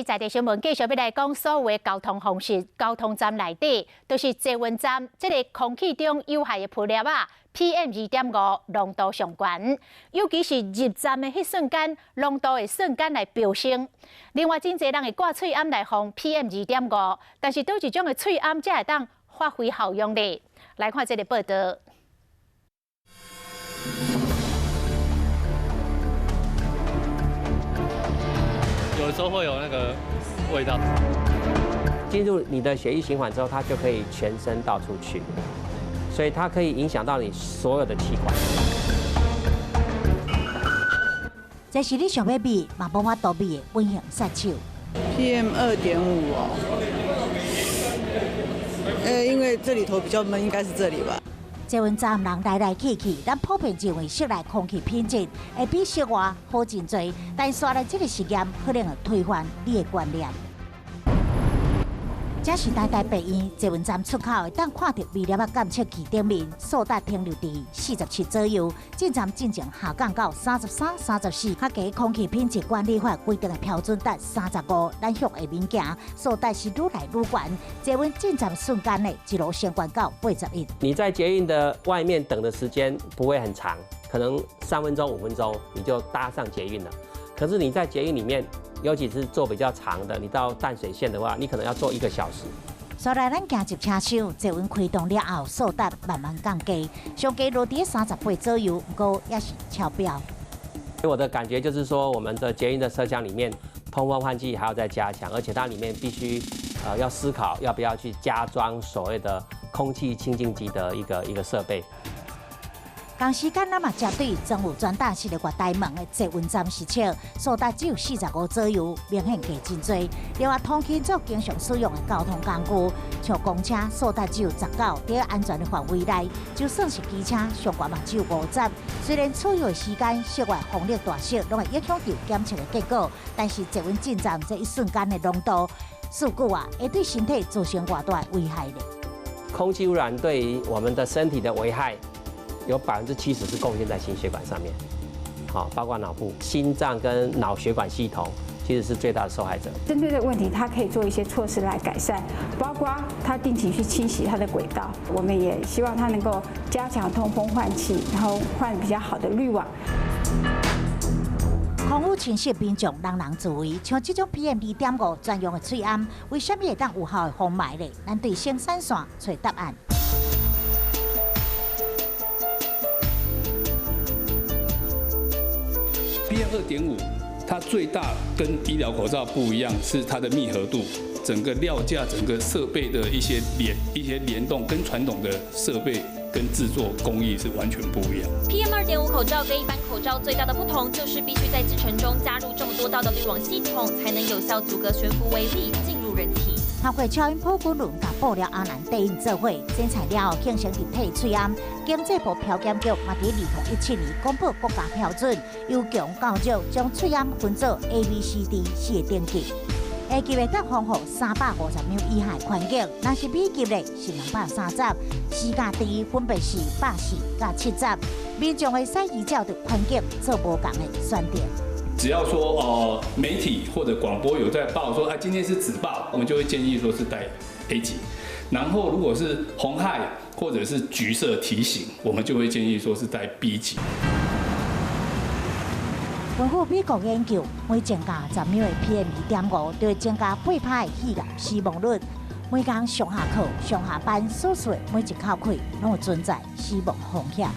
在地新聞繼續欲來講，所有的交通方式、交通站內底，都是捷運站，這个空氣中有害的顆粒仔 PM 2.5濃度上懸，尤其是入站的彼瞬間，濃度會瞬間來飆升。另外，真濟人會掛喙罨來防 PM 2.5，但是佗一種的喙罨才會當發揮效用咧？來看這个報道。有時候會有那個味道。進入你的血液循環之後，它就可以全身到處去，所以它可以影響到你所有的器官。這是你想欲避嘛無法度避的隱形殺手。 PM 2.5哦，因為這裡頭比較悶，應該是這裡吧。捷運站人來來去去，咱普遍認為室內空氣品質會比室外好真濟，但紲來這个實驗可能會推翻你的觀念。這是台大醫院捷運站出口，會當看著微粒仔監測器頂面，數值停留佇47左右，進站進前下降到33、34，較低空氣品質管理法規定的標準值35。咱向下面行，數值是愈來愈懸。捷運進站瞬間呢，一路升懸到81。你在捷運的外面等的時間不會很長，可能3分鐘、5分鐘你就搭上捷運了。可是你在捷運裡面，尤其是坐比較長的，你到淡水線的話，你可能要坐一個小時。所來咱行入車廂，捷運開動了後，數值慢慢降低，上低落佇38左右，毋過也是超標。我的感覺就是說，我們的捷運的車廂裡面通風換氣還要再加強，而且它裡面必須要思考要不要去加裝所謂的空氣清淨機的一個設備。同時間，咱嘛針對裝有轉檔式的月台門的捷運站實測，數值只有45左右，明顯低真濟。另外，通勤族經常使用的交通工具，像公車，數值只有19，佇安全的範圍內，就算是機車，上懸嘛只有50。雖然所有的時間、室外風力大小，攏會影響著檢測的結果，但是捷運進站這一瞬間的濃度數據啊，會對身體造成偌大的危害咧。空氣污染對於我們的身體的危害，有70%是貢獻在心血管上面，好，包括腦部、心臟跟腦血管系統，其實是最大的受害者。針對這個問題，它可以做一些措施來改善，包括它定期去清洗它的軌道。我們也希望它能夠加強通風換氣，然後換比較好的濾網。空污侵襲民眾，人人自危。像這種 PM 2.5專用的喙罨，為啥物會當有效的防霾咧？咱對生產線揣答案。 PM 2.5，它最大跟醫療口罩不一樣，是它的密合度，整個料架、整個設備的一些聯動，跟傳統的設備跟製作工藝是完全不一樣。 PM 2.5口罩跟一般口罩最大的不同，就是必須在製程中加入這麼多道的濾網系統，才能有效阻隔懸浮微粒進入人體。透過超音波滾輪佮布料阿蘭對應做伙，剪裁了後形成立體喙罨。經濟部標檢局嘛佇2017年公布國家標準，由強到弱將喙罨分做 A、B、C、D 四个等級。A 級會當防護350秒以下的環境，若是 B 級咧是230，C佮 D 分別是140佮70。民眾會使依照著環境做無仝的選擇。只要說媒體或者廣播有在報說，哎，今天是紫報，我們就會建議說是戴 A 級。然後如果是紅害或者是橘色提醒，我們就會建議說是戴 B 級。根據美國研究，每增加10秒的 PM 2.5，就會增加8%的肺癌死亡率。每工上下課、上下班所說每一口氣，攏會存在死亡風險。